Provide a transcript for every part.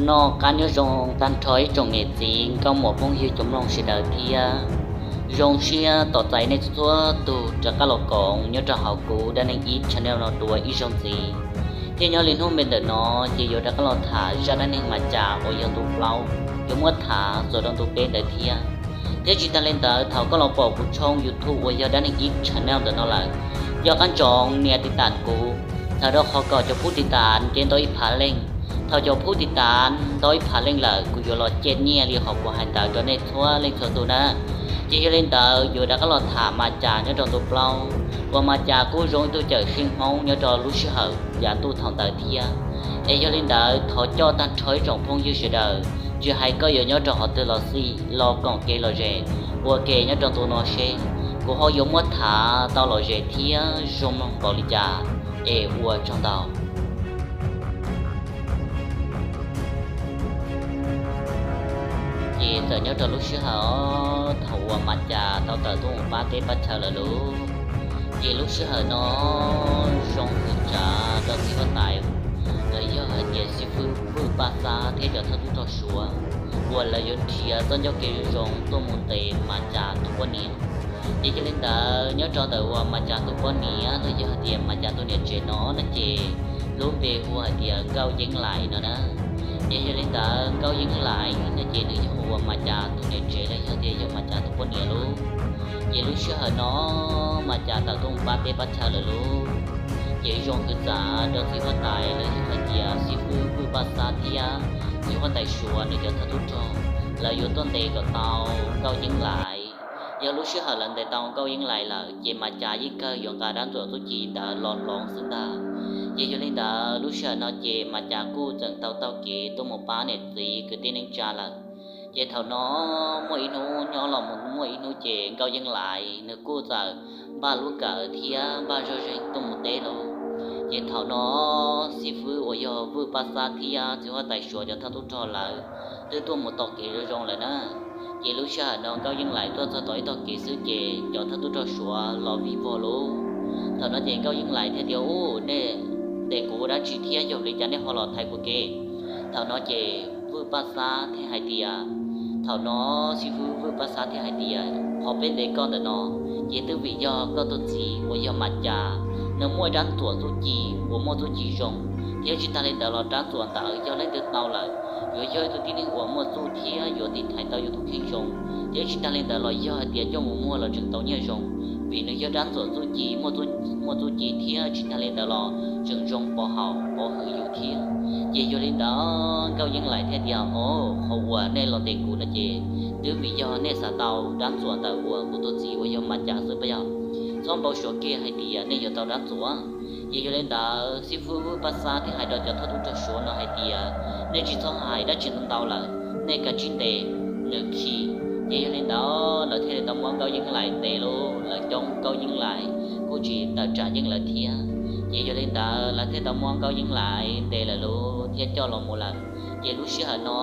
Noj qab nyob zoo tag nrho ib tsoom niam txiv nkauj muam phooj ywg cov mloog sawv daws thiab. Zoo siab tos txais nej txhua txhua tus rov qab los koom nyob rau hauv kuv dab neeg ib channel no dua ib zaug ntxiv. Thiab nyob li hnub me ntawm no ces yuav rov qab los tham zaj dab neeg Mas Cas uas yog ntu plaub, yuav muab tham txuas rau ntu peb ntawd thiab. Thiab tsis tag li ntawd, thaum koj los pom kuv tshooj YouTube uas yog dab neeg ib channel ntawm no lawm, nco qab ntsoov nias tiv tam kuv, txhawm rau qhov kom cov phub tiv tam nce ntau ib phav leej. Thaum cov phub tiv tam ntau ib phav leej lawm, kuv yuav los cem nyiaj li qhov kuv hais ntawd rau nej txhua leej txhua tus na. Ces yog li ntawd yuav rov qab los tham Mas Cas nyob rau ntu plaub, uas Mas Cas kuj zoo ib tug cawm seej Hmoob nyob rau lub sij hawm yav ntuj thaum ntawd thiab. Es yog li ntawd thov coj tag nrho ib tsoom phooj ywg sawv daws, tsis hais koj yuav nyob rau qhov twg los xij, los koom kev lom zem, ua ke nyob rau ntu no seb kuv ho yuav muab tham tau lom zem thiab zoo mloog npaum li cas. Es ua tsaug ntau. Ces txawm nyob rau lub sij hawm thaum uas Mas Cas tau tawm tuaj mus pab teb pab chaw lawm lauj. Ces lub sij hawm no zoo hwv tsav rau txiv huab tais, los yog hais tias xib fwb Vwj Paj Xab thiab cov thawj tub rog Suav, uas lawv yuav nrhiav txoj ncauj kev zoo zoo tuaj mus ntes Mas Cas tus poj niam. Ces yog li ntawd nyob rau ntawm uas Mas Cas tus poj niam los yog hais tias Mas Cas tus niam tsev no no ces lub npe hu hais tias Nkauj Yeeb Lais no na. Ces yog li ntawd Nkauj Yeeb Lais no ces nws yog uas Mas Cas tus niam tsev los yog tias yog Mas Cas tus poj niam lauj. Ces lub sij hawm no Mas Cas tawm tuaj mus pab teb pab chaw lawm lauj. Ces zoo hwv txav rau txiv huab tais los yog hais tias xib fwb Vwj Paj Xab thiab txiv huab tais Suav nws cov thawj tub rog, lawv yuav tuaj ntes kom tau Nkauj Yeeb Lais. Yog lub sij hawm lawv ntes tau Nkauj Yeeb Lais lawm ces Mas Cas yeej kawg yuav nqa dab ntxuam txuj ci ntawd los hloov xwb ntag. Ces yog li ntawd lub sij hawm no ces Mas Cas kuj tseem tau taug kev tuaj mus pab niam txiv kwv tij neej tsa lawm. Ces thaum no muaj ib hnub nyob los mus muaj ib hnub ces Nkauj Yeeb Lais nws kuj txawm npaj lub kawm thiab npaj zog zeeg tuaj mus teb lauj. Ces thaum no xib fwb uas yog Vwj Paj Xab thiab txiv huab tais Suav cov thawj tub rog lawv twb tuaj mus taug kev zoo zoo lawm na. Ces lub sij hawm no Nkauj Yeeb Lais tuaj txog tom ib tog kev xwb ces cov thawj tub rog Suav los vij vog lauj. Thaum no ces Nkauj Yeeb Lais thiaj tias, Ub, nej ntes kuv ua dab tsi thiab yog li cas nej ho los thaiv kuv kev? Thaum no ces Vwj Paj Xab thiaj hais tias, thaum no xib fwb Vwj Paj Xab thiaj hais tias, Qhov peb ntes koj ntawm no ces twb vim yog koj tus txiv uas yog Mas Cas, nws muaj dab ntxuam txuj ci uas muaj txuj ci zoo, thiab tsis tag li ntawd los dab ntxuam ntawd yog leej twg tau lawm yuav yog ib tug tib neeg uas muaj txuj thiab yuav tiv thaiv tau yus tus kheej zoo, thiab tsis tag li ntawd los yog hais tias coj mus muag los tseem tau nyiaj zoo, vim nws yog dab ntxuam txuj ci, muaj txuj ci thiab tsis tag li ntawd los tseem zoo pov haum pov hwm yus thiab. Ces yog li ntawd Nkauj Yeeb Lais thiaj tias, Au, qhov uas nej los ntes kuv no ces twb vim yog nej xav tau dab ntxuam ntawm uas kuv tus txiv uas yog Mas Cas xwb puas yog? Txhob npau suav kiag hais tias nej yuav tau dab ntxuam. Ces yog li ntawd xib fwb Vwj Paj Xab thiaj hais rau cov thawj tub rog Suav no hais tias, Nej tsis txhob hais dab tsi ntau ntau lawm, nej kav tsij ntes nws khi. Ces yog li ntawd lawv thiaj li tau muab Nkauj Yeeb Lais ntes lauj, lawv coob Nkauj Yeeb Lais kuj tsis tawm tsam yeej lawv thiab. Ces yog li ntawd lawv thiaj tau muab Nkauj Yeeb Lais ntes lawm lauj thiab coj los mus lawm. Ces lub sij hawm no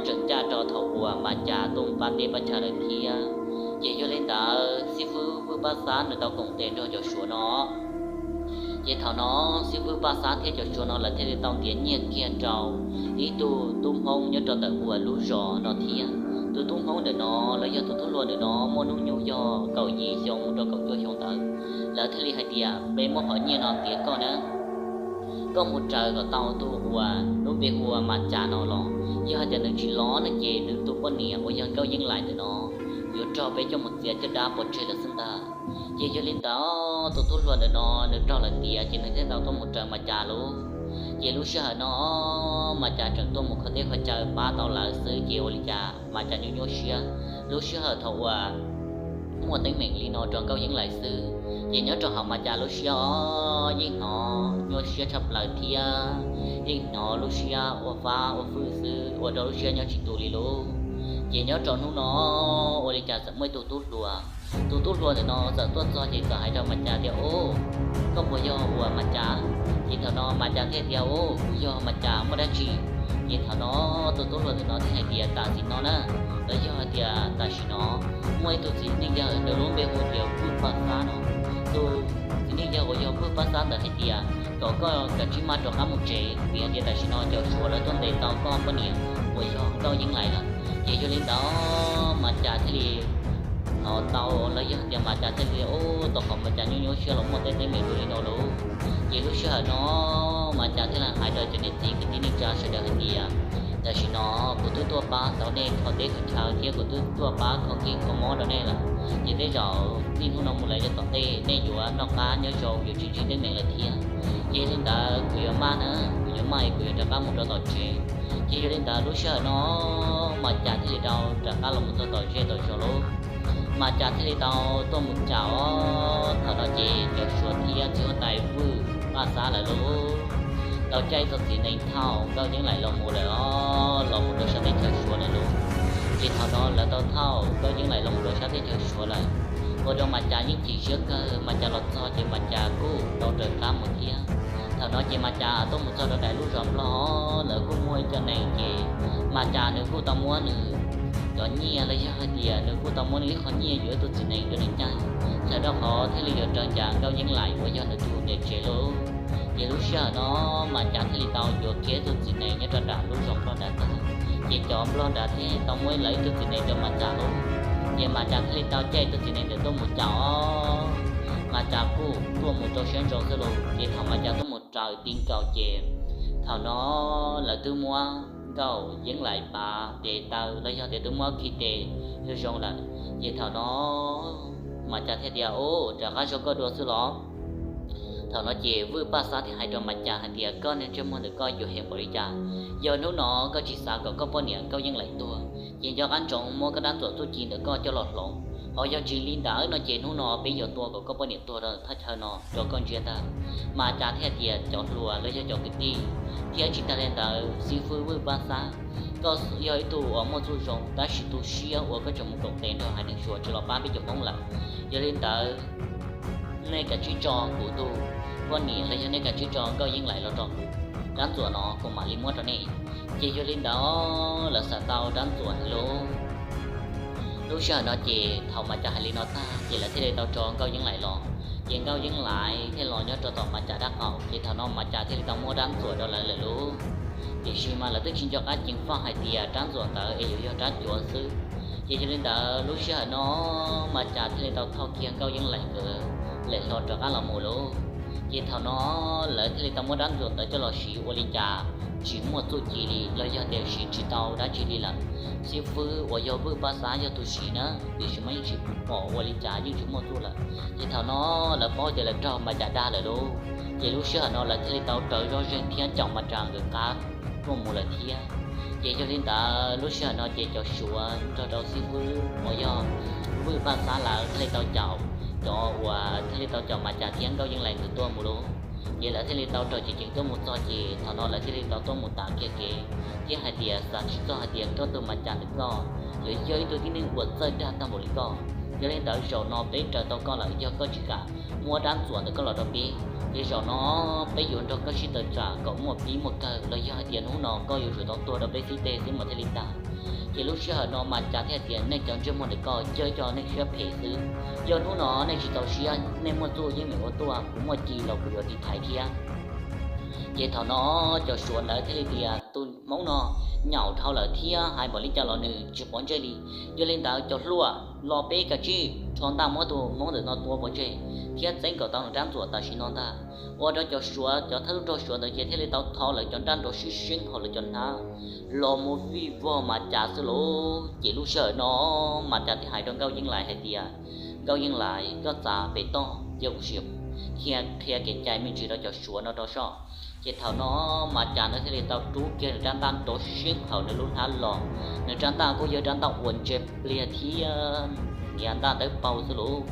tseem ncaj rau thaum uas Mas Cas tuaj pab teb pab chaw lawm thiab. Ces yog li ntawd xib fwb Vwj Paj Xab nws tau koom tes nrog cov Suav no. Ces thaum no xib fwb Paj Xab thiab cov Suav no lawv thiaj li tau ntiav nyiaj kiag rau ib tug tub Hmoob nyob rau ntawm uas lub zos no thiab. Tus tub Hmoob ntawm no los yog tus tub hluas ntawm no muaj hnub nyoog yog kaum yim xyoo mus rau kaum cuaj xyoo ntawd. Lawv thiaj li hais tias, Peb muab qhov nyiaj no ntiav koj na, koj mus raws kom tau tus uas lub npe hu ua Mas Cas no los. Yog hais tias nws tsis los no ces nws tus poj niam uas yog Nkauj Yeeb Lais ntawm no yuav raug peb coj mus txiav caj dab pov tseg lawm xwb ntag. Ces yog li ntawd tus tub hluas ntawm no nws raug lawv ntiav ces nws thiaj tau tuaj mus raws Mas Cas lauj. Ces lub sij hawm no Mas Cas tseem tuaj mus kho teb kho chaw pab tau lawv xwb ces ua li cas Mas Cas nyuaj nyuaj siab. Lub sij hawm thaum uas muaj teeb meem li no rau Nkauj Yeeb Lais xwb, ces nyob rau hauv Mas Cas lub siab os yeej hnov nyuaj siab tshaj plaws thiab yeej hnov lub siab ua fab ua fwj xwb ua rau lub siab nyob tsis tus li lauj. Ces nyob rau hnub no ua li cas txawm muaj ib tug tub hluas, tus tub hluas ntawm no txawm tuaj txog ces txawm hais rau Mas Cas tias, Ub, koj puas yog uas Mas Cas? Ces thaum no Mas Cas thiaj tias, Ub, kuv yog Mas Cas, muaj dab tsi? Ces thaum no tus tub hluas ntawm no thiaj hais tias, Tam sim no na, los yog hais tias tam sim no muaj ib tug txiv neej yawg, nws lub npe hu tias Vwj Paj Xab no. Tus txiv neej yawg uas yog Vwj Paj Xab ntawd hais tias kom koj kav tsij maj rov qab mus tsev, vim hais tias tam sim no cov Suav lawv tuaj ntes tau koj poj niam uas yog Nkauj Yeeb Lais lawm. Ces yog li ntawd Mas Cas thiaj li hnov tau los yog tias Mas Cas thiaj li ub tau qhov Mas Cas nyuaj nyuaj siab los muaj tej teeb meem dua li no lauj. Ces lub sij hawm no Mas Cas thiaj li hais rau cov niam txiv kwv tij neej tsa sawv daws hais tias tam sim no kuv twb tuaj pab tau nej kho teb kho chaw thiab kuv twb tuaj pab kho nkeeg kho mob rau nej lawm. Ces tej zaum txij hnub no mus lawm yav tom ntej nej yuav noj qab nyob zoo, yuav tsis ntsib teeb meem lawm thiab. Ces li ntawd kuv yuav maj na, kuv yuav maj es kuv yuav rov qab mus rau tom tsev. Ces yog li ntawd lub sij hawm no Mas Cas thiaj li tau rov qab los mus txog tom zej tom zos lauj. Mas Cas thiaj li tau tuaj mus caum os. Thaum no ces cov Suav thiab txiv huab tais Vwj Paj Xab lawv lauj tau caij txoj txiv nees thauj Nkauj Yeeb Lais los mus lawm os, los mus rau sab teb chaws Suav lawm lauj. Ces thaum no lawv tau thauj Nkauj Yeeb Lais los mus rau sab teb chaws Suav lawm, ua rau Mas Cas yeej chim siab kawg. Mas Cas los txog ces Mas Cas kuj tau raws qab mus thiab. Thaum no ces Mas Cas tuaj mus txog rau ntawm lub zos Nplog, lawv kuj muaj ib co nees, ces Mas Cas nws kuj tau muab nws cov nyiaj los yog hais tias nws kuj tau muab nws ib qho nyiaj yuav ib tug txiv nees rau nws caij, txhawm rau qhov thiaj li yuav raws ncav Nkauj Yeeb Lais uas yog nws tus niam tsev lauj. Ces lub sij hawm no Mas Cas thiaj li tau yuav kiag ib tug txiv nees nyob rau nram lub zos Nplog nram tag, ces cov Nplog nrad thiaj tau muab lawv ib tug txiv nees rau Mas Cas lauj. Ces Mas Cas thiaj li tau caij tus txiv nees ntawd tuaj mus caum os. Mas Cas kuj tuaj mus rau siab ntso xwb lauj. Ces thaum Mas Cas tuaj mus raws ti nkaus ces thaum no lawv twb muab Nkauj Yeeb Lais pav tes taw los yog tias twb muab khi tes zoo zoo lawm. Ces thaum no Mas Cas thiaj tias, Ub, rov qab zoo koj dua xwb los? Thaum no ces Vwj Paj Xab thiaj hais rau Mas Cas hais tias, Koj niag ntsej muag ntawm koj yuav heev npaum li cas? Yog hnub no koj tsis xav kom koj poj niam Nkauj Yeeb Lais tuag, ces nco qab ntsoov muab koj rab ntxuam txuj ci ntawm koj coj los hloov. Ho yog tsis li ntawd no ces hnub no peb yuav tua kom koj poj niam tuag rau thaj chaw no rau koj ntsia ntag. Mas Cas thiaj tias, Cov hluas los yog cov kwv tij, thiab tsis tag li ntawd xib fwb Vwj Paj Xab, koj yog ib tug uas muaj txuj zoo, tab sis tu siab uas koj tseem mus koom tes nrog haiv neeg Suav tsis los pab peb cov Hmoob lawm. Yog li ntawd nej kav tsij tso kuv tus poj niam los yog nej kav tsij tso Nkauj Yeeb Lais los rau kuv, rab ntxuam no kuv mam li muab rau nej. Ces yog li ntawd lawv xav tau rab ntxuam lauj. Lub sij hawm no ces thaum Mas Cas hais li no tag ces lawv thiaj li tau tso Nkauj Yeeb Lais los. Ces Nkauj Yeeb Lais thiaj los nyob rau tom Mas Cas dab qaum, ces thaum no Mas Cas thiaj li tau muab rab ntxuam rau lawv lawm lauj. Tiam sis mas lawv twb tsis nco qab ceev faj hais tias rab ntxuam ntawd es yuav yog rab cuav xwb. Ces yog li ntawd lub sij hawm no Mas Cas thiaj li tau thauj kiag Nkauj Yeeb Lais nkawd lem hlo rov qab los mus lauj. Ces thaum no lawv thiaj li tau muab rab ntxuam ntawd coj los siv ua li cas tsis muaj txuj ci li los yog tias siv tsis tau dab tsi li lawm. Xib fwb uas yog Vwj Paj Xab yog tus siv na, tiam sis mas yeej tsis pom ua li cas yeej tsis muaj txuj lawm. Ces thaum no lawv paub tias lawv raug Mas Cas dag lawm lauj. Ces lub sij hawm no lawv thiaj li tau raws zoj zeeg thiab caum Mas Cas nkawd qab tuaj mus lawm thiab. Ces yog li ntawd lub sij hawm no ces cov Suav nrog rau xib fwb uas yog Vwj Paj Xab lawv thiaj li tau caum cov uas thiaj li tau caum Mas Cas thiab Nkauj Yeeb Lais nkawd tuaj mus lauj. Ces lawv thiaj li tau raws ceev ceev tuaj mus txog ces thaum no lawv thiaj li tau tuaj mus tas kiag kev thiab hais tias, Xav tsis txog hais tias koj tus Mas Cas ntawm koj yuav yog ib tug tib neeg uas txawj dag tag npaum li koj. Yog li ntawd zaum no peb raws tau koj lawm, yog koj tsis kam muab rab ntxuam ntawm koj los rau peb, ces zaum no peb yuav nrog koj sib tawm tsam kom muaj pib muaj kawg los yog hais tias hnub no koj yuav tsum tau tuag rau peb xib teg xwb mas thiaj li tag. Ces lub sij hawm no Mas Cas thiaj tias, Nej cov ntsej muag ntawm koj yog cov neeg siab phem xwb. Yog hnub no nej tsis txaus siab, nej muaj txuj yeej meem ua tuaj, kuv muaj ci los kuv yuav tiv thaiv thiab. Ces thaum no cov Suav ntawd thiaj li tias, Tus Hmoob no nyaum dhau lawm thiab hais npaum li cas los nws tsis quav ntsej li. Yog li ntawd cov hluas, los peb kav tsij rho ntaj muab tus Hmoob ntawm no tua pov tseg thiab txeeb kom tau nws rab ntxuam tam sim no ntag. Ua rau cov Suav, cov thawj tub rog Suav ntawd ces thiaj li tau tho lawv cov nraj nrov sib seeb hauv lawv cov hnab los mus vij vog Mas Cas xwb lauj. Ces lub sij hawm no Mas Cas thiaj hais rau Nkauj Yeeb Lais hais tias, Nkauj Yeeb Lais, koj txav pem toj cia kuv sim qhia kev cai me ntsis rau cov Suav no rau soj. Ces thaum no Mas Cas nws thiaj li tau rub kiag nws rab ntaj nrov sib seeb hauv nws lub hnab los. Nws rab ntaj kuj yog rab ntaj uas ntse pliag thiab hniav ntaj tawb paug xwb lauj.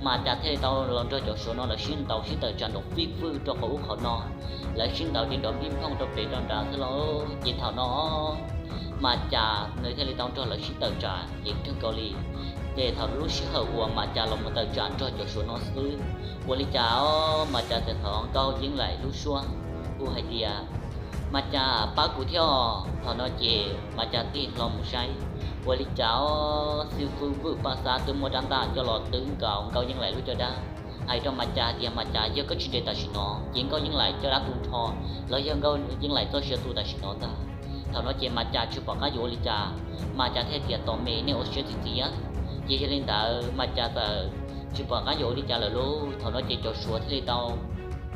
Mas Cas thiaj li tau los nrog cov Suav no lawv sib ntaus sib tawm tsam nrov fij fwj rau qhov ub qhov no, lawv sib ntaus ces nrov npij nphooj rau pem rau nrad xwb lauj. Ces thaum no Mas Cas nws thiaj li tau nrog lawv sib tawm tsam ces kawg nkaus li. Ces thaum lub sij hawm uas Mas Cas los mus tawm tsam nrog cov Suav no xwb, ua li cas Mas Cas txawm hnov Nkauj Yeeb Lais lub suab hu hais tias, Mas Cas, pab kuv thiab os. Thaum no ces Mas Cas tig hlo mus saib, ua li cas xib fwb Vwj Paj Xab twb muab rab ntaj coj los twb nkaus Nkauj Yeeb Lais lub caj dab. hais rau Mas Cas tias, Mas Cas, yog koj tsis nres tam sim no ces Nkauj Yeej Laim coj dab tu nrho, los yog Nkauj Yeej Laim txoj sia tu tam sim no ntag. Thaum no ces Mas Cas tsis pom qab yuav ua li cas, Mas Cas thiaj tias, Tos me, nej ua siab txiv txiv. Ces yog li ntawd Mas Cas txawm tsis pom qab yuav ua li cas lawm lauj. Thaum no ces cov Suav thiaj li tau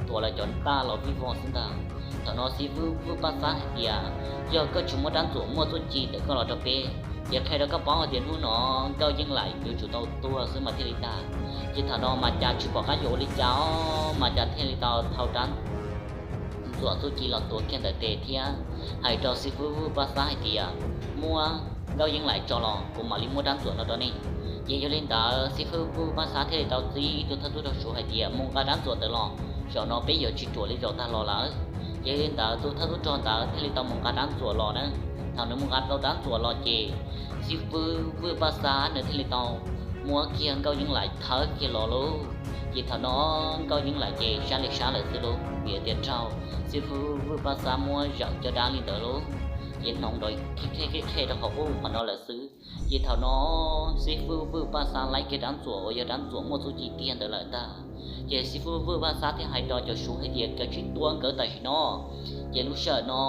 tuav lawv cov ntaj los vij voog xwb ntag. Thaum no xib fwb Vwj Paj Xab hais tias, Yog koj tsis muab rab ntxuam muaj txuj ci ntawm koj los rau peb, ces qhia rau koj paub hais tias hnub no Nkauj Yeej Laim yuav tsum tau tuag xwb mas thiaj li tag. Ces thaum no Mas Cas tsis pom qab yuav ua li cas os, Mas Cas thiaj li tau thau rab ntxuam txuj ci los tuav kiag ntawm tes thiab hais rau xib fwb Vwj Paj Xab hais tias, Muab Nkauj Yeej Laim tso los kuv mam li muab rab ntxuam no rau nej. Ces yog li ntawd xib fwb Vwj Paj Xab thiaj li tau txib tus thawj tub rog Suav hais tias, Mus nqa rab ntxuam ntawd los, zaum no peb yuav tsis ruam li zaum tag los lawm. Ces yog li ntawd tus thawj tub rog ntawd thiaj li tau mus nqa rab ntxuam los na. Thaum nws mus nqa tau rab ntxuam los ces xib fwb Vwj Paj Xab nws thiaj li tau muab kiag Nkauj Yeej Laim thawb kiag los lauj. Ces thaum no Nkauj Yeej Laim ces sab li sab lawm xwb lauj, vim tias raug xib fwb Vwj Paj Xab muab zaum caj dab li ntawd lauj. Ces hnoos nrov qheb qheb rau qhov qub qhov no lawm xwb. Ces thaum no xib fwb Vwj Paj Xab laib kiag rab ntxuam uas yog rab ntxuam muaj txuj ci tiag ntawd lawm ntag. Ces xib fwb Vwj Paj Xab thiaj hais rau cov Suav hais tias, Kav tsij tua nkawd tam sim no. Ces lub sij hawm no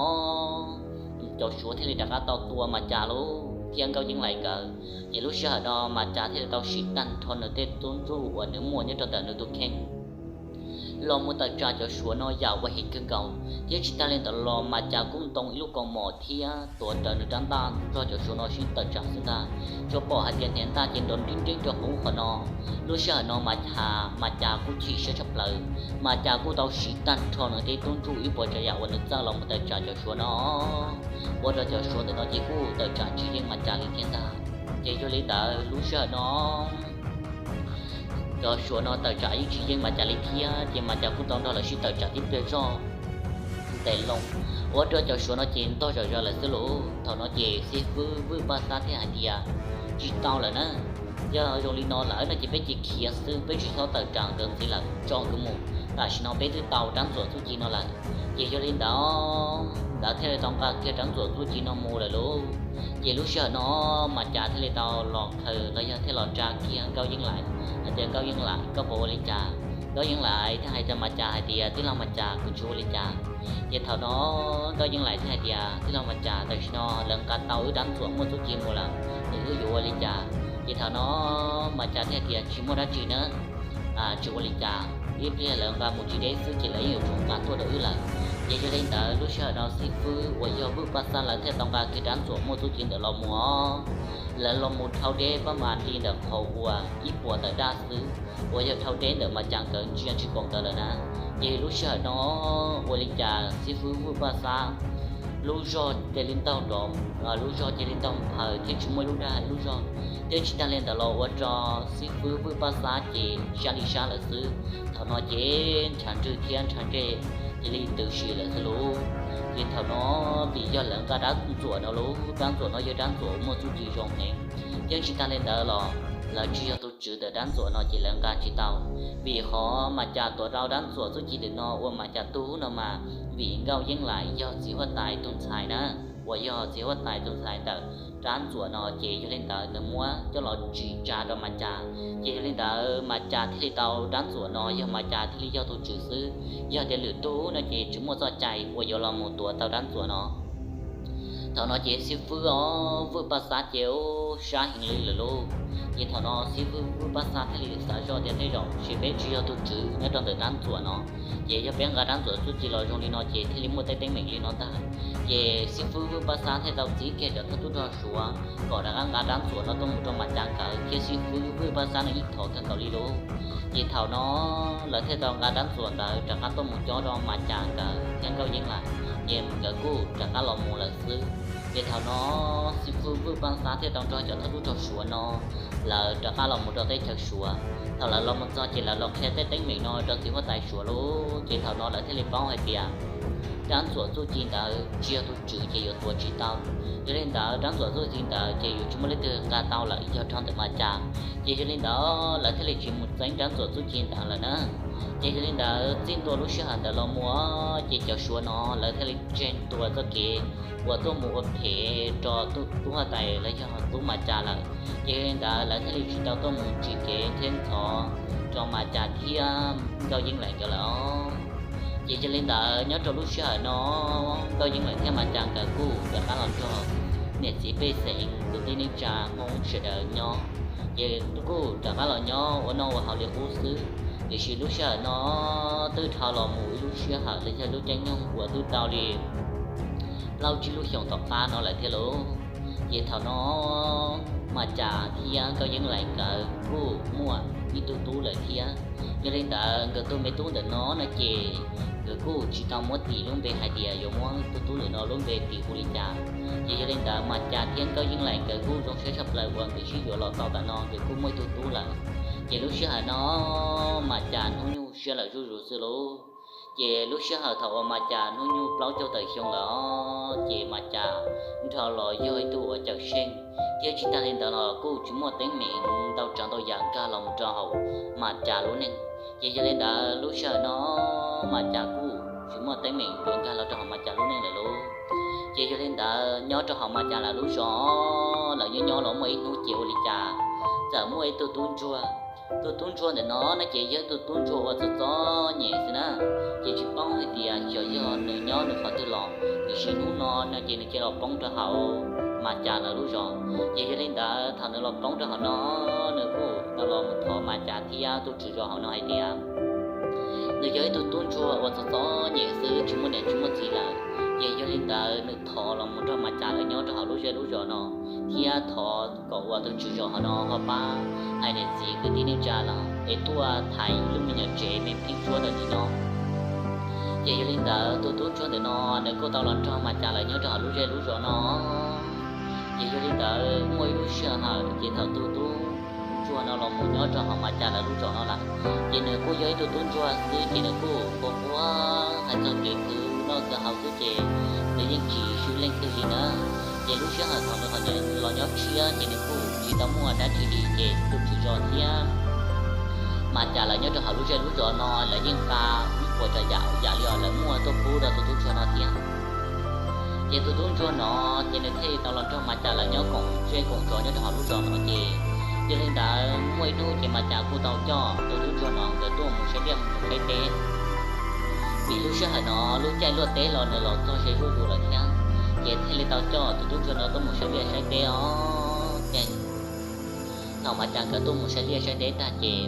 cov Suav thiaj li rov qab tau tua Mas Cas lauj thiab Nkauj Yeej Laim nkawd. Ces lub sij hawm no Mas Cas thiaj li tau siv tag nrho nws tej tub ntsuj uas nws muaj nyob rau ntawm nws tus kheej los mus tawm tsam cov Suav no yam uas heev kawg nkaus. Thiab tsis tag li ntawd los Mas Cas kuj ntoo ib lub kaus mom thiab tuav rawv nws rab ntaj nrog cov Suav no sib tawm tsam xwb ntag. Tsuas pom hais tias hniav ntaj ces nrov nrib nrib rau hauv qhov no. Lub sij hawm no Mas Cas, Mas Cas kuj chim siab tshaj plaws. Mas Cas kuj tau siv tag nrho nws tej tub ntsuj ib puas tsav yam uas nws txawj los mus tawm tsam cov Suav no. Ua rau cov Suav ntawm no ces kuj tawm tsam tsis yeej Mas Cas li thiab ntag. Ces yog li ntawd lub sij hawm no cov Suav no tawm tsam yeej tsis yeej Mas Cas li thiab, ces Mas Cas kuj tau nrog lawv sib tawm tsam tib pliag zog ntes loo, ua rau cov Suav no ces ntog zom zaws lawm xwb lauj. Thaum no ces xib fwb Vwj Paj Xab thiaj hais tias, Tsis tau lawm na, yog zoo li no lawm no ces peb cia khiav xwb, peb tsis txhob tawm tsam nkawd ntxiv lawm, tso nkawd mus. Tam sim no peb twb tau rab ntxuam txuj ci no lawm. Ces yog li ntawd lawv thiaj li tau nqa kiag rab ntxuam txuj ci no mus lawm lauj. Ces lub sij hawm no Mas Cas thiaj li tau los qhia los yog thiaj los tsa kiag Nkauj Yeej Laim hais tias, Nkauj Yeej Laim, koj puas ua li cas? Nkauj Yeej Laim thiaj hais rau Mas Cas hais tias, Tij laug Mas Cas, kuv tsis ua li cas. Ces thaum no Nkauj Yeej Laim thiaj hais tias, Tij laug Mas Cas, tam sim no lawv nqa tau wb rab ntxuam muaj txuj ci mus lawm, es wb yuav ua li cas? Ces thaum no Mas Cas thiaj tias, Tsis muaj dab tsi na, tsis ua li cas, ib pliag lawv nqa mus tsis deb xwb ces lawv yeej yuav tsum nqa tuaj rau wb lawm. Ces yog li ntawd lub sij hawm no xib fwb uas yog Vwj Paj Xab lawv thiaj tau nqa kiag rab ntxuam muaj txuj ci ntawd los mus os. Lawv los mus dhau deb pab mas li ntawm qhov uas ib puas tawm daj xwb, uas yog dhau deb ntawm Mas Cas nkawd ntsia tsis pom nkawd lawm na. Ces lub sij hawm no ua li cas xib fwb Vwj Paj Xab lub zog cia li ntaug nrov, lub zog cia li ntaug nphaws thiab tsis muaj lub dag lub zog, thiab tsis tag li ntawd los ua rau xib fwb Vwj Paj Xab ces sab li sab lawm xwb. Thaum no ces ntshav ntswg thiab ntshav ntseg cia li ntws si lawm xwb lauj. Ces thaum no vim yog lawv nqa rab ntxuam no lauj, rab ntxuam no yog rab ntxuam muaj txuj ci zoo heev, thiab tsis tag li ntawd los lawv tsis yog tus tswv ntawm rab ntxuam no ces lawv nqa tsis tau. Vim qhov Mas Cas tuav rau rab ntxuam txuj ci ntawm no ua Mas Cas tug no mas vim Nkauj Yeej Laim yog txiv huab tais tus ntxhais na, uas yog txiv huab tais tus ntxhais ntawm rab ntxuam no ces yog li ntawd nws muab coj los tsim tsa rau Mas Cas. Ces yog li ntawd Mas Cas thiaj li tau rab ntxuam no yog Mas Cas thiaj li yog tus tswv xwb, yog tias lwm tug no ces tsis muaj txoj cai uas yuav los mus tuav tau rab ntxuam no. Thaum no ces xib fwb os Vwj Paj Xab ces sab heev li lawm lauj. Ces thaum no xib fwb Vwj Paj Xab thiaj li xav zoj tias tej zaum ces peb tsis yog tus tswv nyob rau ntawm rab ntxuam no, ces yog peb nqa rab ntxuam txuj ci los zoo li no ces thiaj li muaj tej teeb meem li no ntag. Ces xib fwb Vwj Paj Xab thiaj tau txib kiag cov thawj tub rog Suav kom rov qab nqa rab ntxuam no tuaj mus rau Mas Cas nkawd thiab xib fwb Vwj Paj Xab nws yeej thov kawg nkaus li lauj. Ces thaum no lawv thiaj tau nqa rab ntxuam ntawd rov qab tuaj mus cob rau Mas Cas nkawd thiab Nkauj Yeej Laim, ces nkawd kuj rov qab los mus lawm xwb. Ces thaum no xib fwb Vwj Paj Xab thiaj tau nrog cov thawj tub rog Suav no lawv rov qab los mus rau teb chaws Suav. Thaum lawv los mus txog ces lawv los qhia tej teeb meem no rau txiv huab tais Suav lauj. Ces thaum no lawv thiaj li paub hais tias rab ntxuam txuj ci ntawd tsis yog tus tswv ces yuav tuav tsis tau. Yog li ntawd rab ntxuam txuj ci ntawd ces yuav tsis muaj leej twg nqa tau lawm, yog rau ntawm Mas Cas. Ces yog li ntawd lawv thiaj li tsis mus txeeb rab ntxuam txuj ci ntawd lawm na. Ces yog li ntawd txij ntua lub sij hawm ntawd los mus, ces cov Suav no lawv thiaj li tseg ntua txoj kev uas tuaj mus ua phem rau tub huab tais los yog tub Mas Cas lawm. Ces yog li ntawd lawv thiaj li tsis tau tuaj mus tsim kev thiab ntxhov rau Mas Cas thiab Nkauj Yeeb Laim nkawd lawm. Ces yog li ntawd nyob rau lub sij hawm no, Nkauj Yeeb Laim thiab Mas Cas nkawd kuj rov qab los nrog niam txiv pej xeem kwv tij neej tsa Hmoob sawv daws nyob. Ces kuj rov qab los nyob ua noj ua haus li qub xwb. Tiam sis lub sij hawm no twb dhau los mus ib lub sij hawm los yog lub caij nyoog uas twb tau li plaub tsib lub xyoos tom qab no lawm thiab lauj. Ces thaum no Mas Cas thiab Nkauj Yeeb Laim nkawd kuj muaj ib tug tub lawm thiab. Yog li ntawd nkawd tus me tub ntawm no no ces nkawd kuj tsis tau muab tis lub npe hais tias yuav muab tus tub ntawm no lub npe tis hu li cas. Ces yog li ntawd Mas Cas thiab Nkauj Yeeb Laim nkawd kuj zoo siab tshaj plaws uas nkawd sib yuav los tau tam no nkawd kuj muaj ib tug tub lawm. Ces lub sij hawm no Mas Cas hnub nyoog siab lawm zuj zus xwb lauj. Ces lub sij hawm thaum uas Mas Cas hnub nyoog plaub caug tawm xyoo lawm, ces Mas Cas nrho los yog ib tug uas cawm seej, thiab tsis tag li ntawd los kuj tsis muaj teeb meem ntau tsav ntau yam nkag los rau hauv Mas Cas lub neej. Ces yog li ntawd lub sij hawm no Mas Cas kuj tsis muaj teeb meem yuav nkag los rau hauv Mas Cas lub neej lawm lauj. Ces yog li ntawd nyob rau hauv Mas Cas lawv lub zos, lawv nyob nyob los muaj ib hnub ces ua li cas txawm muaj ib tug tub ntsuag. Tus tub ntsuag ntawm no no ces yog ib tug tub ntsuag uas txom txom nyem xwb na. Ces tsis paub hais tias xyov yog nws nyob nws qhov twg los, tiam sis hnub no no ces nws cia li los poob rau hauv Mas Cas lawv lub zos. Ces yog li ntawd thaum nws los poob rau hauv no, nws kuj tau los mus thov Mas Cas thiab tus tswv zos hauv no hais tias nws yog ib tug tub ntsuag uas txom txom nyem xwb, tsis muaj niam tsis muaj txiv lawm. Ces yog li ntawd nws thov los mus nrog Mas Cas lawv nyob rau hauv lub zej lub zos no, thiab thov kom uas tus tswv zos hauv no ho pab hais niam txiv kwv tij neej tsa los es tuaj thaiv lub me nyuam tsev me phij tsuab ntawm nws nyob. Ces yog li ntawd tus tub ntsuag ntawm no nws kuj tau los nrog Mas Cas lawv nyob rau hauv lub zej lub zos no. Ces yog li ntawd muaj ib lub sij hawm ces thaum tus tub ntsuag no los mus nyob rau hauv Mas Cas lawv lub zos no lawm, ces nws kuj yog ib tug tub ntsuag xwb ces nws kuj quaj quaj hais txog kev khwv noj khwv haus xwb ces nws yeej tsis swb leej twg li na. Ces lub sij hawm thaum nws los nyob tshiab ces nws kuj tsis tau muaj dab tsi li, ces tus tswv zos thiab Mas Cas lawv nyob rau hauv lub zej lub zos no lawv yeej nqa ib puas tsav yam yam li os lawv muaj tuaj pub rau tus tub ntsuag no thiab. Ces tus tub ntsuag no ces nws thiaj li tau los nrog Mas Cas lawv nyob koom zej koom zos nyob rau hauv lub zos no ces yog li ntawd muaj ib hnub ces Mas Cas kuj tau coj tus tub ntsuag no nkawd tuaj mus saib liaj mus saib teb. Vim lub sij hawm no lub caij luaj teb los nws los txog ze zuj zus lawm thiab, ces thiaj li tau coj tus tub ntsuag no tuaj mus saib liaj saib teb os. Ces thaum Mas Cas nkawd tuaj mus saib liaj saib teb tag ces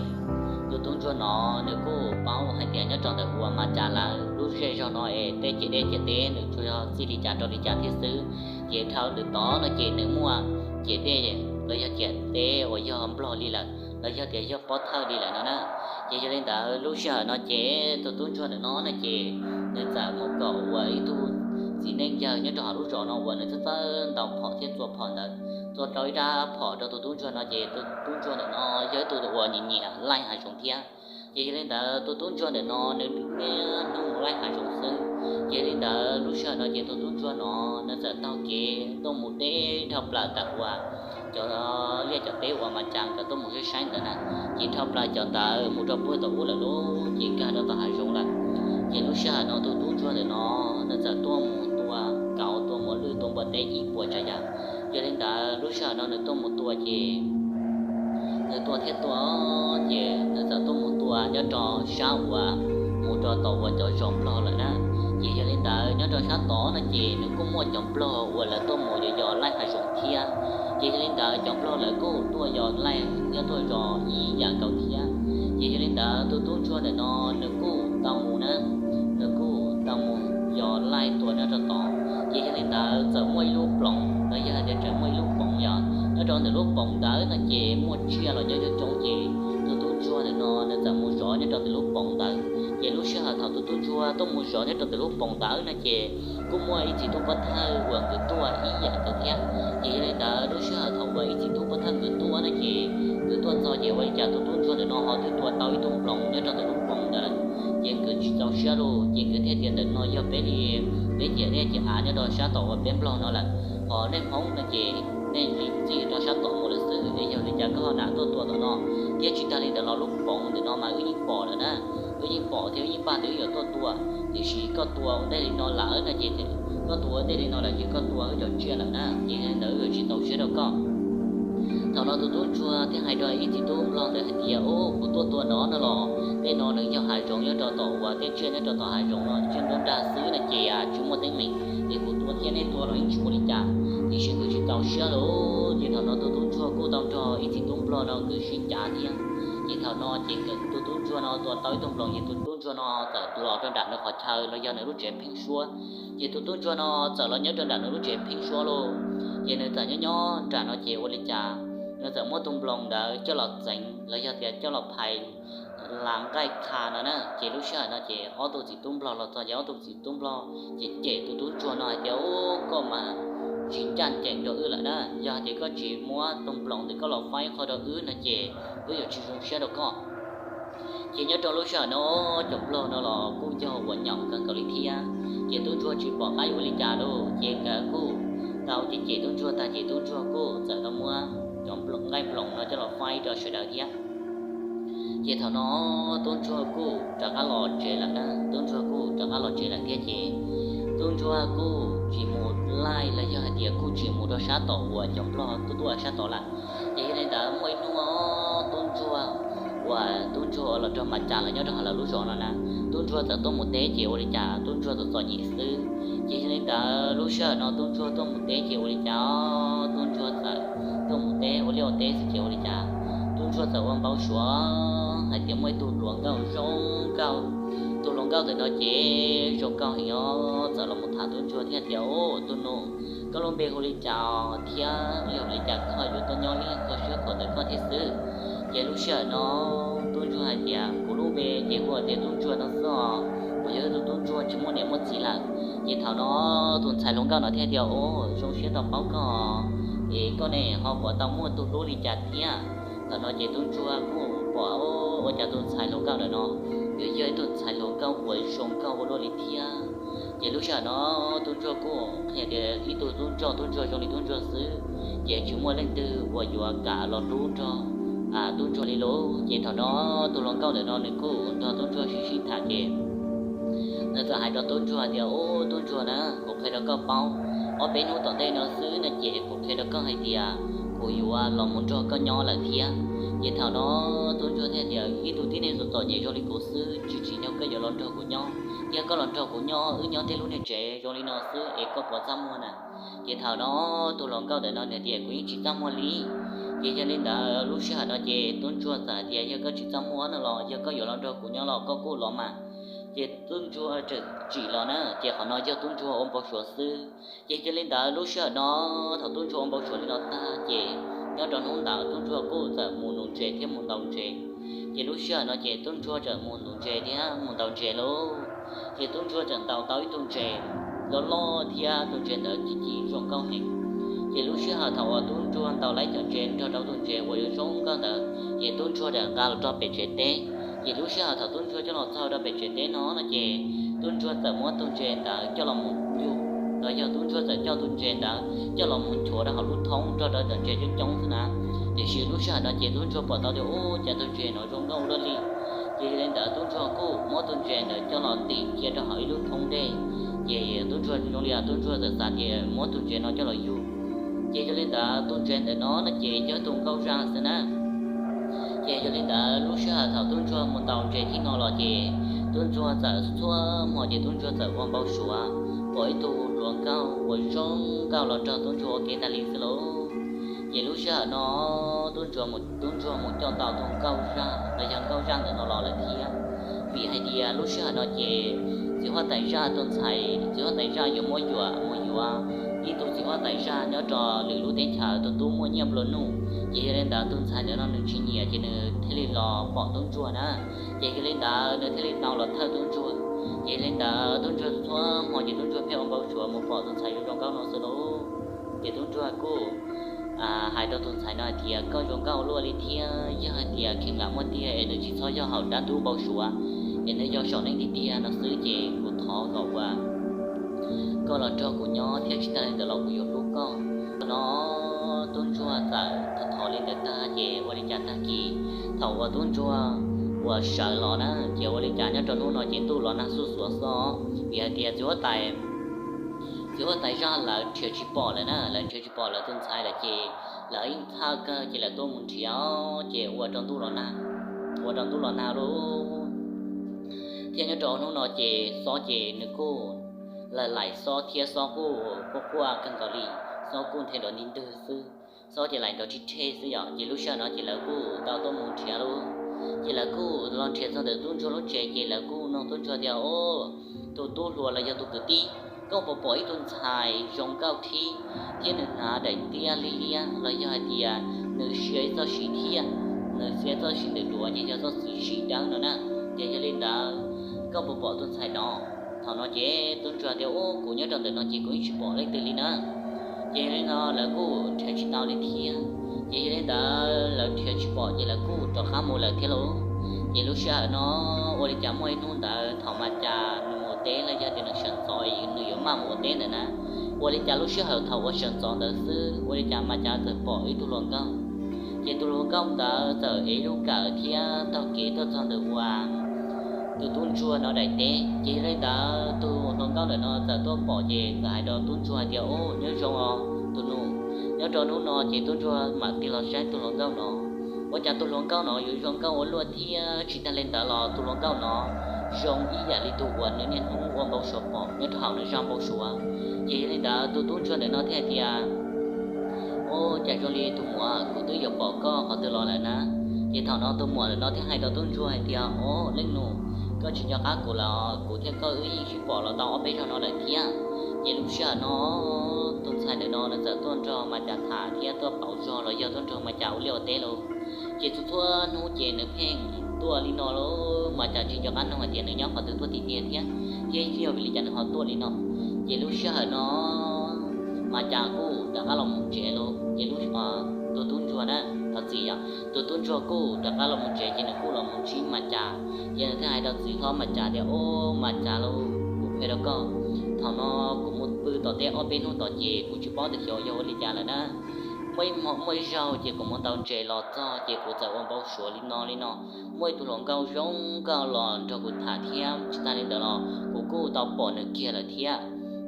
tus tub ntsuag no nws kuj paub hais tias nyob rau ntawm uas Mas Cas lawv lub zej zog no es tej ciam dej ciam teb nws tsuas yog txij li cas rau li cas thiab xwb. Ces dhau ntawm tod no ces nws muaj ciam dej los yog ciam teb uas yog nplog li lawm los yog tias yog pov thawj li lawm no na. Ces yog li ntawd lub sij hawm no ces tus tub ntsuag ntawm no no ces nws txawm mus koom uas ib tug txiv neej yawg nyob rau hauv lub zos no uas nws txawj txawj ntaus phom thiab txua phom ntawd, txua rau ib rab phom rau tus tub ntsuag no ces tus tub ntsuag ntawm no yog ib tug uas nyiam nyiam laij hav zoov thiab. Ces yog li ntawd tus tub ntsuag ntawm no nws niaj hnub mus laij hav zoov xwb. Ces yog li ntawd lub sij hawm no ces tus tub ntsuag no nws txawm taug kev tuaj mus deb dhau plaws ntawm uas cov liaj cov teb uas Mas Cas nkawd tuaj mus saib saib ntawd na, ces dhau plaws cov ntawd mus rau puag tom ub lawm lauj, ces nkag rau tom hav zoov lawm. Ces lub sij hawm no tus tub ntsuag ntawm no nws txawm tuaj mus tua kauv tua mos lwj tua npua teb ib puas tsav yam. Yog li ntawd lub sij hawm no nws tuaj mus tua ces nws tua thiab tua, ces nws txawm tuaj mus tua nyob rau sab uas mus rau tom uas cov zos nplog lawm na. Ces yog li ntawd nyob rau sab tod no ces nws kuj muaj cov nplog uas lawv tuaj mus yos yos laij hav zoov thiab. Ces yog li ntawd cov nplog lawv kuj tuaj yos laij thiab tuaj zos ib yam nkaus thiab. Ces yog li ntawd tus tub ntsuag ntawm no nws kuj tau mus na, nws kuj tau mus yos laij tua nyob rau tod. Ces yog li ntawd txawm muaj ib lub ploov los yog hais tias txawm muaj ib lub poov yog nyob rau ntawm lub poov ntawd no ces muaj tsiaj los nyob coob coob ces tus tub ntsuag ntawm no nws txawm mus zov nyob rau ntawm lub poov ntawd. Ces lub sij hawm thaum tus tub ntsuag tuaj mus zov nyob rau ntawm lub poov ntawd no ces kuj muaj ib txiv tub pov thawj uas nkawd tuaj ib yam nkaus thiab. Ces yog li ntawd lub sij hawm thaum uas ib txiv tub pov thawj nkawd tuaj no ces nkawd tuaj txog ces ua li cas tus tub ntsuag ntawm no ho twb tua tau ib tug nploos nyob rau ntawm lub poov ntawd. Ces nkawd tsis txaus siab lauj, ces nkawd thiaj tias ntawm no yog peb li, peb ciam liaj ciam av nyob rau sab tom uas peb nplog no lawm, ho nej hmoob no ces nej txij rau sab tom mus lawm xwb es yog li cas koj ho nam tuaj tua tom no? Thiab tsis tag li ntawd los lub poov ntawm no mas wb yeej pom lawm na, wb yeej pom thiab wb yeej npaj tias wb yuav tuaj tua, tiam sis koj tua ua ntej li no lawm no ces, koj tua ua ntej li no lawm ces koj tua wb cov tsiaj lawm na, ces li ntawd wb yuav tsis txaus siab rau koj. Thaum no tus tub ntsuag thiaj hais rau ib txiv tub nplog ntawd hais tias, Ub, kuv tuaj tua no no los tej no nws yog hav zoov nyob rau tom uas tej tsiaj nyob rau tom hav zoov no, tsiaj nruab nrag xwb no ces tsis muaj teeb meem, ces kuv tua thiab nej tua los yeej tsis ua li cas, tiam sis kuv tsis txaus siab lauj. Ces thaum no tus tub ntsuag kuj tau nrog ib txiv tub nplog no nkawd sib cav thiab. Ces thaum no ces tus tub ntsuag no tua tau ib tug nploos ces tus tub ntsuag no txawm los rau nram nws qhov chaw los yog nws lub tsev pheeb suab. Ces tus tub ntsuag no txawm los nyob rau nram nws lub tsev pheeb suab lauj. Ces nws txawm nyob nyob nram no ces ua li cas, nws txawm muab tus nploos ntawd coj los txeev los yog tias coj los phais las nqaij qha no na. Ces lub sij hawm no ces ob tug txiv tub nplog los txog ces ob tug txiv tub nplog ces cem tus tub ntsuag no hais tias, Ub, koj mas tsis ncaj ncees rau wb lawm na, yog hais tias koj tsis muab tus nploos ntawd koj los faib qho rau wb no ces wb yuav tsis zoo siab rau koj. Ces nyob rau lub sij hawm no cov nplog no los kuj yog uas nyaum kawg nkaus li thiab. Ces tub ntsuag tsis pom qab yuav ua li cas lauj, ces nkawd kuj tau cem cem tub ntsuag tag ces tub ntsuag kuj txawm tau muab cov nqaij nploos no coj los faib rau sawv daws thiab. Ces thaum no tub ntsuag kuj rov qab los tsev lawm na, tub ntsuag kuj rov qab los tsev lawm thiab ces tub ntsuag kuj tsis mus laij los yog hais tias kuj tsis mus rau sab tom uas cov nplog tuaj tuaj sab tod lawm. Ces yog li ntawd muaj ib hnub tub ntsuag uas tub ntsuag los nrog Mas Cas lawv nyob rau hauv lawv lub zos no na, tub ntsuag txawm tuaj mus teb ces ua li cas tub ntsuag txom txom nyem xwb. Ces yog li ntawd lub sij hawm no tub ntsuag tuaj mus teb ces ua li cas tub ntsuag txawm tuaj mus teb ua liaj ua teb xwb ces ua li cas tub ntsuag txawm ua npau suav hais tias muaj ib tug hluas nkauj zoo nkauj. Tus hluas nkauj ntawm no ces zoo nkauj heev os, txawm los mus tham tub ntsuag thiab tias, Ub, tus nus, koj lub npe hu li cas thiab yog li cas koj yuav tuaj nyob ib leeg kho siab kho ntawm koj thiab xwb? Ces lub sij hawm no tub ntsuag hais tias, Kuv lub npe ces hu tias tub ntsuag no xwb os, kuv yog ib tug tub ntsuag tsis muaj niam muaj txiv lawm. Ces thaum no tus ntxhais hluas nkauj no thiaj tias, Ub, zoo siab tau paub koj, es koj ne ho puas tau muaj tus hlub li cas thiab? Thaum no ces tub ntsuag kuj pom ua cas tus ntxhais hluas nkauj ntawm no yuav yog ib tug ntxhais hluas nkauj uas zoo nkauj ua luaj li thiab. Ces lub sij hawm no tub ntsuag kuj qhia tias ib tug tub ntsoj tub ntsuag zoo li tub ntsuag xwb, ces tsis muaj leej twg uas yuav kam los hlub nrog tub ntsuag li lauj. Ces thaum no tus hluas nkauj ntawm no nws kuj nrog tub ntsuag sib sib tham ces nws txawm hais rau tub ntsuag tias, Ub, tub ntsuag na, kuv qhia rau koj paub, ob peb hnub tom ntej no xwb no ces kuv qhia rau koj hais tias kuv yuav los mus nrog koj nyob lawm thiab. Ces thaum no tub ntsuag thiaj tias, Ib tug tib neeg txom txom nyem zoo li kuv xwb tsis tsim nyog koj yuav los nrog kuv nyob, thiab koj los nrog kuv nyob wb nyob tej lub niag tsev zoo li no xwb es koj puas txaj muag na? Ces thaum no tus hluas nkauj ntawm no nws tias, Kuv yeej tsis txaj muag li. Ces yog li ntawd lub sij hawm no ces tub ntsuag txawm hais tias, Yog koj tsis txaj muag no los yog koj yuav los nrog kuv nyob los koj kuj los mas. Ces tub ntsuag txawm tsim los na, ces qhov no yog tub ntsuag ua npau suav xwb. Ces yog li ntawd lub sij hawm no thaum tub ntsuag ua npau suav li no tag ces nyob rau hnub ntawd tub ntsuag kuj txawm mus nuv ntses thiab mus ntaus ntses. Ces lub sij hawm no ces tub ntsuag txawm mus nuv ntses thiab mus ntaus ntses lauj. Ces tub ntsuag txawm ntaus tau ib tug ntses loj loj thiab tus ntses ntawd ci ci zoo nkauj heev. Ces lub sij hawm thaum uas tub ntsuag ntaus tau cov ntses nrog rau tus ntses uas yuav zoo nkauj ntawd, ces tub ntsuag txawm nqa los rau pem tsev teb. Ces lub sij hawm thaum tub ntsuag coj los txog rau pem tsev teb no no ces tub ntsuag txawm muab tus ntses ntawd coj los mus yug, los yog tub ntsuag txawm coj tus ntses ntawd coj los mus nchuav rau hauv lub thoob nrog rau cov ntses coob coob xwb na. Tiam sis lub sij hawm no ces tub ntsuag pom tau tias, Ub, cas tus ntses no zoo nkauj ua luaj li. Ces yog li ntawd tub ntsuag kuj muab tus ntses ntawd coj los ntim cia rau hauv ib lub thoob dej. Ces tub ntsuag zoo li tub ntsuag txawm xav tias muab tus ntses no coj los yug. Ces yog li ntawd tus ntses ntawm no no ces yog tus nkauj zaj xwb na. Ces yog li ntawd lub sij hawm thaum tub ntsuag mus ntaus ntses thib no los ces tub ntsuag txawm txhua hmo ces tub ntsuag txawm ua npau suav pom ib tug hluas nkauj uas zoo nkauj los nrog tub ntsuag ua ke ntag li xwb lauj. Ces lub sij hawm no tub ntsuag mus, tub ntsuag mus coj tau tus nkauj zaj los yog nkauj zaj ntawm no los lawm thiab. Vim hais tias lub sij hawm no ces txiv huab tais zaj tus ntxhais txiv huab tais zaj yuav muab yuam mus yuav ib tug txiv huab tais zaj nyob rau lwm lub teb chaws, tus tub muaj nyiaj nplua nuj. Ces yog li ntawd tus ntxhais ntawm no nws tsis nyiam ces nws thiaj li los pom tub ntsuag na. Ces yog li ntawd nws thiaj li tau los thawj tub ntsuag. Ces yog li ntawd tub ntsuag txhua hmo ces tub ntsuag pheej ua npau suav mus pom tus ntxhais zoo zoo nkauj no xwb lauj. Ces tub ntsuag kuj hais rau tus ntxhais no hais tias, Koj zoo nkauj ua luaj li thiab, yog hais tias kheev lam muaj tiag es nws tsis txhob yog hauv dab ntub npau suav, es nws yog saum neej tiag tiag no xwb ces kuv thov kom uas koj los nrog kuv nyob thiab tsis tag li ntawd los kuv yuav hlub koj. No Tub ntsuag txawm thov li ntawd tag ces ua li cas tag kis thaum uas tub ntsuag uas sawv los na, ces ua li cas nyob rau hnub no ces ntuj los nag xuj xuav xwb, vim hais tias txiv huab tais zaj lawv nrhiav tsis pom lawm na, lawv nrhiav tsis pom lawv tus ntxhais lawm ces lawv ib txhawj kawg ces lawv tuaj mus nrhiav, ces ua rau ntuj los nag, ua rau ntuj los nag lauj. Thiab nyob rau hnub no ces xob ces nws kuj laim xob thiab xob kuj quaj quaj kawg nkaus li, xob kuj nthe nrov nti ntwg xwb, xob ces laim nrov rhe rhe xwb yom. Ces lub sij hawm no ces lawv kuj tau tuaj mus nrhiav lauj, ces lawv kuj los nrhiav txog ntawm tub ntsuag lub tsev ces lawv kuj nug tub ntsuag tias, Au, tus tub hluas los yog tus kwv tij, koj puas pom ib tug ntxhais zoo nkauj thiab, thiab nws hnav daim tiab liab liab los yog hais tias nws sia ib txoj sia thiab, nws sia ib txoj sia ntawm duav ces yog txoj sia dawb no na, ces yog li ntawd koj puas pom tus ntxhais no? Thaum no ces tub ntsuag tias, Au, kuv nyob rau ntawm no ces kuv yeej tsis pom leej twg li na. Ces yog li no lawv kuj nrhiav tsis tau li thiab, ces yog li ntawd lawv nrhiav tsis pom ces lawv kuj rov qab mus lawm thiab lauj. Ces lub sij hawm no ua li cas muaj ib hnub ntawd thaum Mas Cas nws mus teb los yog tias nws sawv ntxov nws yuav maj mus ua teb ntawd na, ua li cas lub sij hawm thaum uas sawv ntxov ntawd xwb ua li cas Mas Cas txawm pom ib tug hluas nkauj. Ces tus hluas nkauj ntawd txawm ev lub kawm thiab taug kev tuaj txog ntawm uas tus tub ntsuag no daim teb. Ces yog li ntawd tus hluas nkauj ntawm no txawm tuaj pom ces txawm hais rau tub ntsuag hais tias, Au, nyob zoo os tus nus, nyob rau hnub no ces tub ntsuag mam tig los saib tus hluas nkauj no. Ua cas tus hluas nkauj no yuav zoo nkauj ua luaj thiab tsis tag li ntawd los tus hluas nkauj no zoo ib yam li tus uas nws niaj hnub ua npau suav pom nyob rau hauv nws zaj npau suav. Ces yog li ntawd tus tub ntsuag ntawm no thiaj hais tias, Au, cas zoo li tus muam, kuv twb yuav pom koj qhov twg los lawm na. Ces thaum no tus muam ntawm no thiaj hais rau tub ntsuag hais tias, Au, leej nus, koj tsis nco qab kuv los? Kuv thiab koj wb yeej sib pom los tau ob peb zaug no lawm thiab. Ces lub sij hawm no tus ntxhais ntawm no nws txawm tuaj nrog Mas Cas tham thiab tuaj pauv zog los yog tuaj nrog Mas Cas ua liaj ua teb lauj. Ces txhua txhua hnub ces nws pheej tuaj li no lauj, Mas Cas tsis nco qab nug hais tias nws nyob qhov twg tuaj tiag tiag thiab, thiab yog vim li cas nws ho tuaj li no. Ces lub sij hawm no Mas Cas kuj rov qab los mus tsev lauj. Ces tus tub ntsuag na, thov txim yom, tus tub ntsuag kuj rov qab los mus tsev ces nws kuj los mus ntsib Mas Cas. Ces nws thiaj hais rau txiv hlob Mas Cas tias, Au, Mas Cas lauj, kuv qhia rau koj, thaum no kuv mus pw tom teb ob peb hnub tom ces kuv tsis paub tias xyov yog ua li cas lawm na, muaj ib hmo muaj ib zaug ces kuv mus ntaus ntses los txog ces kuv txawm ua npau suav li no li no, muaj ib tug hluas nkauj zoo nkauj los nrog kuv tham thiab tsis tag li ntawd los kuv kuj tau pom nws kiag lawm thiab.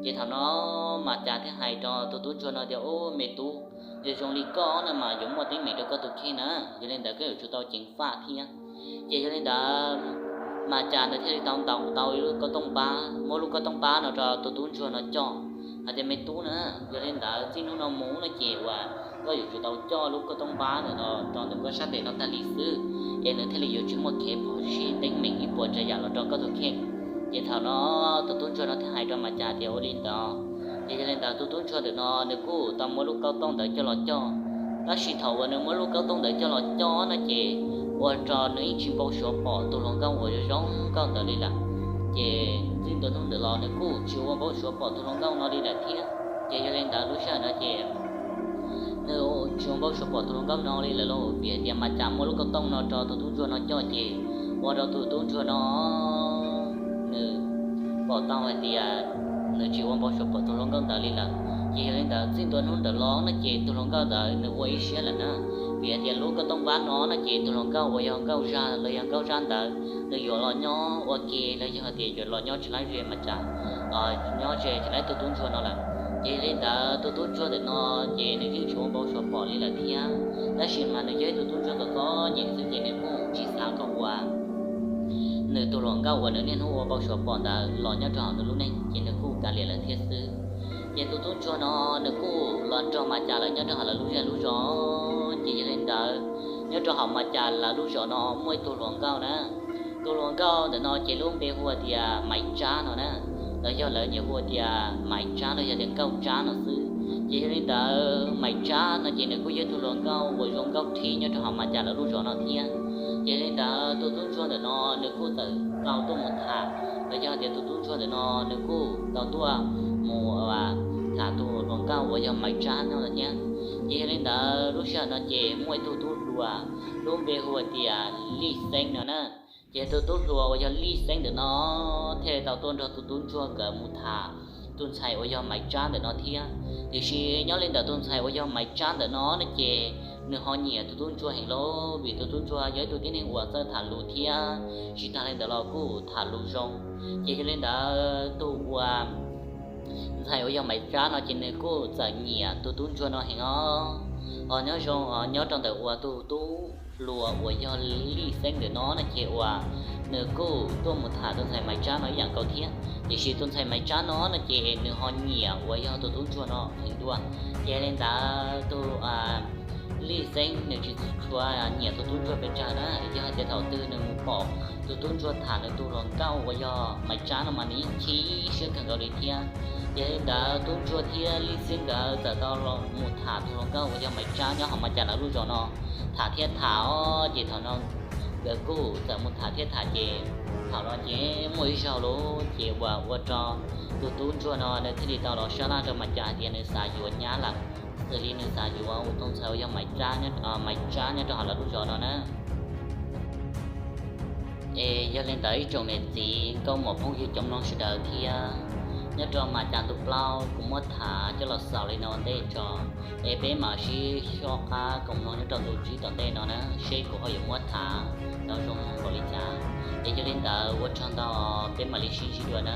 Ces thaum no Mas Cas thiaj hais rau tus tub ntsuag no tias, Au, me tub, yog zoo li koj no mas yuav muaj teeb meem rau koj tus kheej na, yog li ntawd koj yuav tsum tau ceev faj thiab. Ces yog li ntawd Mas Cas nws thiaj li tau ntaus tau ib lub kauj tooj pab, muab lub kauj tooj pab no rau tus tub ntsuag no coj hais tias, Me tub na, yog li ntawd txij hnub no mus no ces uas koj yuav tsum tau coj lub kauj tooj pab ntawm no rau ntawm koj sab tes no tag li xwb, es nws thiaj li yuav tsis muaj kev phom sij teeb meem ib puas tsav yam los rau koj tus kheej. Ces thaum no tus tub ntsuag no thiaj hais rau Mas Cas tias, Ua li ntawd. Ces yog li ntawd tus tub ntsuag ntawm no nws kuj tau muab lub kauj tooj ntawd coj los coj. Tab sis thaum uas nws muab lub kauj tooj ntawd coj los coj no ces ua rau nws yeej tsis npau suav pom tus hluas nkauj uas zoo zoo nkauj ntawd li lawm. Ces txij ntua hnub ntawd los nws kuj tsis ua npau suav pom tus hluas nkauj no li lawm thiab. Ces yog li ntawd lub sij hawm no ces nws tsis ua npau suav pom tus hluas nkauj no li lawm lauj, vim hais tias Mas Cas muab lub kauj tooj no rau tus tub ntsuag no coj ces ua rau tus tub ntsuag no nws pom tau hais tias nws tsis ua npau suav pom tus hluas nkauj ntawd li lawm. Ces yog li ntawd txij ntua hnub ntawd los no ces tus hluas nkauj ntawd nws ua ib siab lawm na, vim hais tias lub kauj tooj pab no no ces tus hluas nkauj uas yog nkauj zaj los yog nkauj zaj ntawd nws yuav los nyob ua ke los yog tias yuav los nyob tsis laib ze Mas Cas, nyob ze tsis laib tus tub ntsuag no lawm. Ces yog li ntawd tus tub ntsuag ntawm no ces nws yeej tsis ua npau suav pom li lawm thiab, tab sis mas nws yog ib tug tub ntsuag txom txom nyem xwb ces nws kuj tsis xav kom ua nws tus hluas nkauj uas nws niaj hnub ua npau suav pom ntawd los nyob rau hauv nws lub neej ces nws kuj kav liam lawm thiab xwb. Ces tus tub ntsuag no nws kuj los nrog Mas Cas lawv nyob rau hauv lawv lub zej lub zos. Ces yog li ntawd nyob rau hauv Mas Cas lawv lub zos no muaj ib tug hluas nkauj na. Tus hluas nkauj ntawm no ces lub npe hu tias Maiv Tsab no na, los yog lawv nyiam hu tias Maiv Tsab los yog tias Nkauj Tsab no xwb. Ces yog li ntawd Maiv Tsab no ces nws kuj yog ib tug hluas nkauj uas zoo nkauj rhib nyob rau hauv Mas Cas lawv lub zos no thiab. Ces yog li ntawd tus tub ntsuag ntawm no nws kuj txawm tau tuaj mus tham, los yog tias tus tub ntsuag ntawm no nws kuj tau tuaj mus tham tus hluas nkauj uas yog Maiv Tsab no thiab. Ces yog li ntawd lub sij hawm no ces muaj ib tug tub hluas lub npe hu tias Lij Xeeb no na. Ces tus tub hluas uas yog Lij Xeeb ntawm no thiaj li tau tuaj nrog tus tub ntsuag nkawd mus tham tus ntxhais uas yog Maiv Tsab ntawm no thiab. Tiam sis nyob li ntawm tus ntxhais uas yog Maiv Tsab ntawm no no ces nws ho nyiam tus tub ntsuag heev lawm, vim tus tub ntsuag yog ib tug tib neeg uas txawj tham lus thiab tsis tas li ntawd los kuj tham lus zoo. Ces yog li ntawd tus uas ntxhais uas yog Maiv Tsab no ces nws kuj txawm nyiam tus tub ntsuag no heev os. Os, nyob zoo, nyob rau ntawm uas tus tub hluas uas yog Lij Xeeb ntawm no no ces uas nws kuj tuaj mus tham tus ntxhais Maiv Tsab no ib yam nkaus thiab. Tiam sis tus ntxhais Maiv Tsab no no ces nws ho nyiam uas yog tus tub ntsuag no heev dua. Ces li ntawd tus Lij Xeeb nws tsis tshua nyiam tus tub ntsuag pes tsawg na, yog hais tias thaum twg nws mus pom tus tub ntsuag tham nws tus hluas nkauj uas yog Maiv Tsab no mas nws yeej chim siab kawg nkaus li thiab. Ces li ntawd tub ntsuag thiab Lij Xeeb nkawd txawm tau los mus tham tus hluas nkauj uas yog Maiv Tsab nyob hauv Maiv Cas lawv lub zos no. Tham thiab tham os, ces thaum no nkawd kuj txawm mus tham thiab tham ces thaum no ces muaj ib zaug lawm ces uas ua rau tus tub ntsuag no nws thiaj li tau los sab laj rau Maiv Cas hais tias nws xav yuav nyab lawm, xws li nws xav yuav tus ntxhais uas yog Maiv Tsab nyob rau hauv lawv lub zos no na. Es yog li ntawd ib tsoom niam txiv nkauj muam phooj ywg cov mloog sawv daws thiab, nyob rau Maiv Cas ntu plaub kuv muab tham coj los xaus li no ua ntej tso. Es peb mam sib soj qab koom mloog nyob rau ntu tsib tom ntej no na, seb kuv ho yuav muab tham tau zoo npaum li cas. Es yog li ntawd ua tsaug ntau, peb mam li sib ntsib dua na.